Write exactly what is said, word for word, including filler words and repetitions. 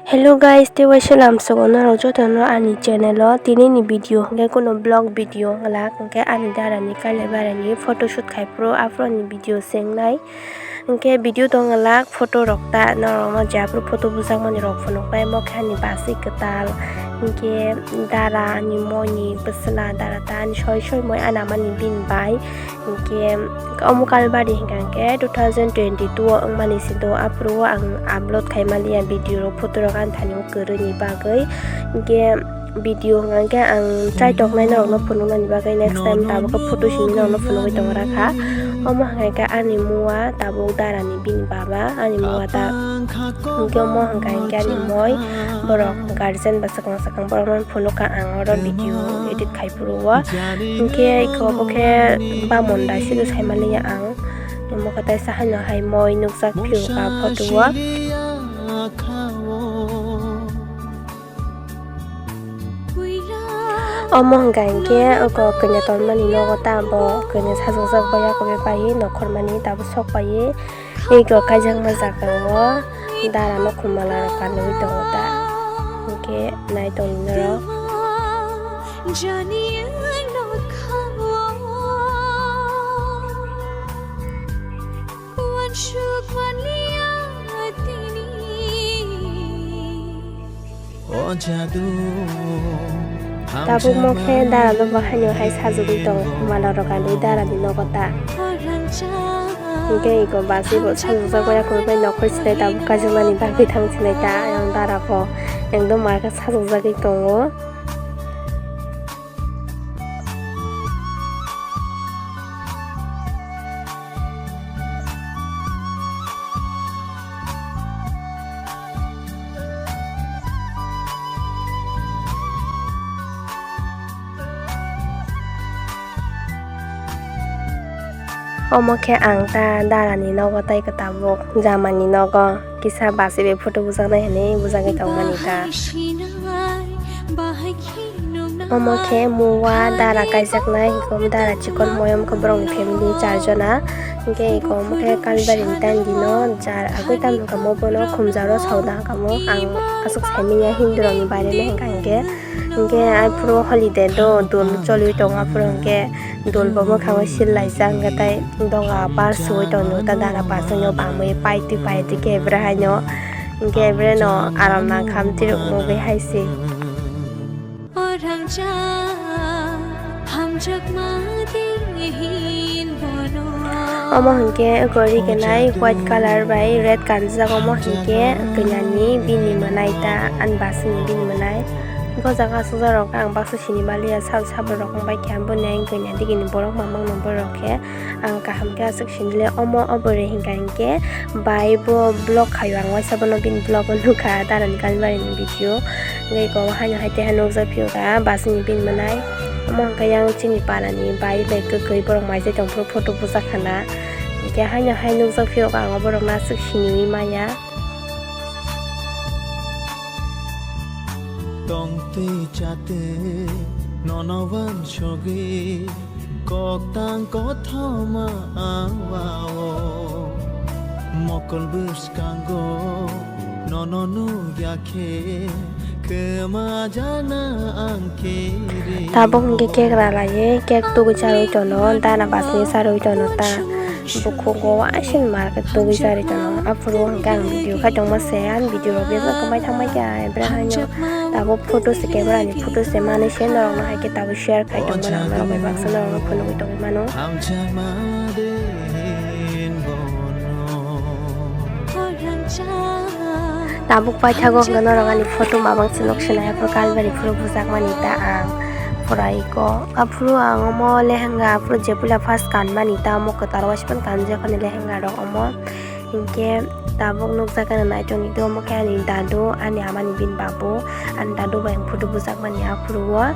Hello guys, tei waisa lamsogo norok jotono ani channel o. Tini ni video hwnkhe kuno vlog video wngla, hwnkhe ani dara ni kailai bara ni photoshoot khai phuru aphuru ni video se wngnai. Hwnkhe video tong wngla photo rok ta norok no je aphuru photo bujak mani rok phunuk nai, mo khe ani basi kwtal, hwnkhe dara ani moi ni bwsla dara ta ani soi soi moi ana mani bini bai. Hwnkhe omo Kalbari hwnkha hwnkhe two thousand twenty-two o wngmani se do, aphuru o ang upload khai maliya video rok, photo rok ani thani o kwrwini bagwi. Hwnkhe video hwnkha hwnkhe ang chai toknai norokno phunuknani bagwi next time tabuk khe photo simi norokno phunugwi tongrakha. Omo hwnkha hwnkhe ani mua tabuk darani bini baba ani mua ta. Hwnkhe omo hwnkha hwnkhe ani moi borok guardian ba swkang swkang borokno phunukha ang oro video edit khai phuru o. Hwnkhe iko obo khe bamon da sidu sai maliya ang. Omo khe taisa haino hai moi nukjak phiyokha photo o. Omo hwnkha hwnkhe oko kanya tonmani nogo ta bo kanya sajokjak bai yakobe pai nokhor mani tabuk sok pai. Ego kaijakma jaga o dara no khumala rok kanwi tongo ta, hwnkhe nai tongni norok. Tabuk mo khe dara no bo haino hai sajagwi tongo, khumala rok kanwi dara ni nogo ta. Hwnkhe ego basi bo sajokjak bai yakobe bai nokhor sinai tabuk kaijaknani bagwi thang sinai ta ayang dara bo ekdom mar khe sajokjagwi tongo. Omo khe ang ta darani nogo tei kwtabuk jamani nogo kisa basibai photo bujaknai hinwi bujagwi tongmani ta. Omo khe mua dara kaijaknai, hinkhe omo dara chikon moyom khe borokni family charjona. Hinkhe eko omo khe Kalbari ni tandino jar agwi tamo kamo bono khumjaro sauna kamo ang aswk saimanya Hindu rokni baireno hinkha hinkhe. Hinkhe aphuru holiday do dol choliwi tongo, aphuru hinkhe dol bo mwkhango sil laijak, hinkhe tei doga par suwi tongo ta dara bachano bamwi paitwi paitwi khe bwrwi haino hinkhe bwrwino aram nangkha amtwi rok nugwi hai se. Omo hinkhe eko rigenai white colour bai red kanjak, omo hinkhe kwnani bini mwnai ta ani bachani bini mwnai. Hinkhe o jaga aswk jorok ang baksa sini maliya sal sabo rok wngbai khe ang boni ayang kanya digini borok mamang no borok khe. Ang kaham khe aswk sinile omo obore hinkha hinkhe bai bo vlog khaio, ang waisa bono bini vlog o nukha darani Kalbari ni video. Hinkhe eko haino hai teha nukjak phiyokha bachani bini mwnai. Omo hinkhe yang chini parani bai bai kwkwi borok maijai tongphuru photo bujak khana. Hinkhe haino hai nukjak phiyokha ang oborokno aswk siniwi maya. Tongtwi chatwi nono wansugwi. Koktang kothoma awao mokol bwskango nono nukya khe kwma jana ang kiri. Tabuk hwnkhe cake ralaiwi cake tugwi charwi tono, dana bachwi charwi tono ta. Bukhugo waising market tugwi charwi tono. Aphuru hwnkhe ang video khai tongma se, ani video rok bebak kwmai thangbai khe, ebra haino tabuk photo se, camera ni photo se manwi se norokno hai khe tabuk share khai tongmano ang norok bai baksa norokno phunugwi tongwi mano. Tabuk paithago hwnkhe norok ani photo mabang se nok sinai, aphuru Kalbari phuru bujakmani ta ang pura iko. Aphuru ang omo lehenga, aphuru jephila first kanmani ta omo kwtal waisa phano kanjak ani lehenga rok omo. Hinkhe tabuk nukjakgani naitoni do omo khe ani dadu, ani amani bini babu, ani dadu bai ang photo bujakmani aphuru o.